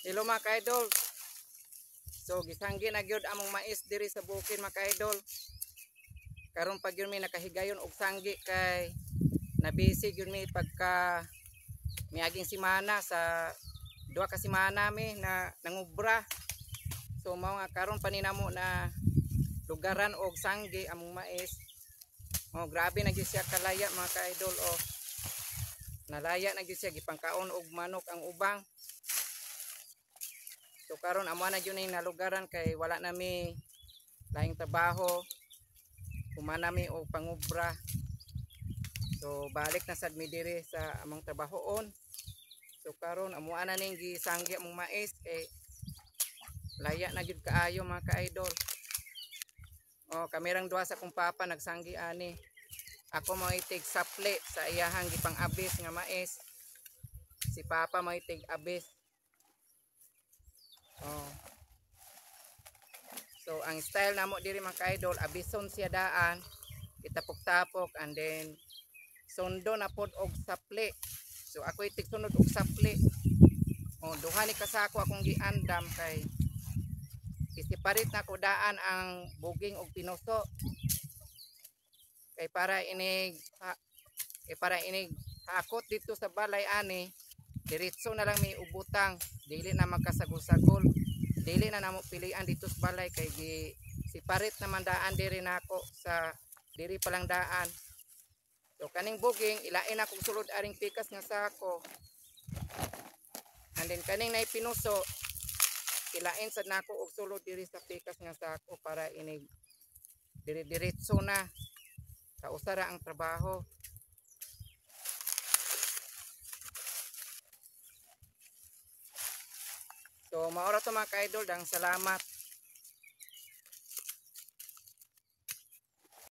Hello, mga ka-idol. So gisanggi na gyud among mais diri sa bukid, mga ka-idol. Karon pa gyud mi nakahigayon og sanggi kay nabisi gyud mi pagka miaging simana, sa 2 ka semana mi na nangubra. So mao nga karon pa ni namo na lugaran og sanggi among mais. Oh, grabe na gyud siya kalaya, mga ka-idol, oh. Nalaya na gyud siya, gipangkaon og manok ang ubang. So karon amo na gyud ning nalugaran kay wala na mi laing trabaho. Humana mi og pangubra. So balik na sad mi diri sa among trabahoon. So karon amo na ning gisanggi among mais kay laya na gyud kaayo, mga ka-idol. Oh, kami rang duha sa akong papa nagsanggi ani. Ako mao tig sapli sa iyahang gipang-abis nga mais. Si papa mao tig abis. Oh. So ang style namo diri, mga ka-idol, abison siya daan, itapok-tapok and then sundo na pod og sapli. So ako itig sunod og sapli. Oh, duha ni kasako akong giandam kay isiparit na ko daan ang buging og pinuso. Kay para inig hakot dito sa balay ani, diretso na lang may ubutang, dili na magkasagol-sagol. Dili na namo pilian dito sa balay kay gi siparit naman daan diri nako sa diri pa lang daan. So kaning buging ilain akong sulod aring pikas nga sako. And then kaning nay pinuso, ilain sad nako og sulod diri sa pikas nga sako para inig diri diretso na. Kausa ra ang trabaho. So maora to, mga ka-idol, dang salamat.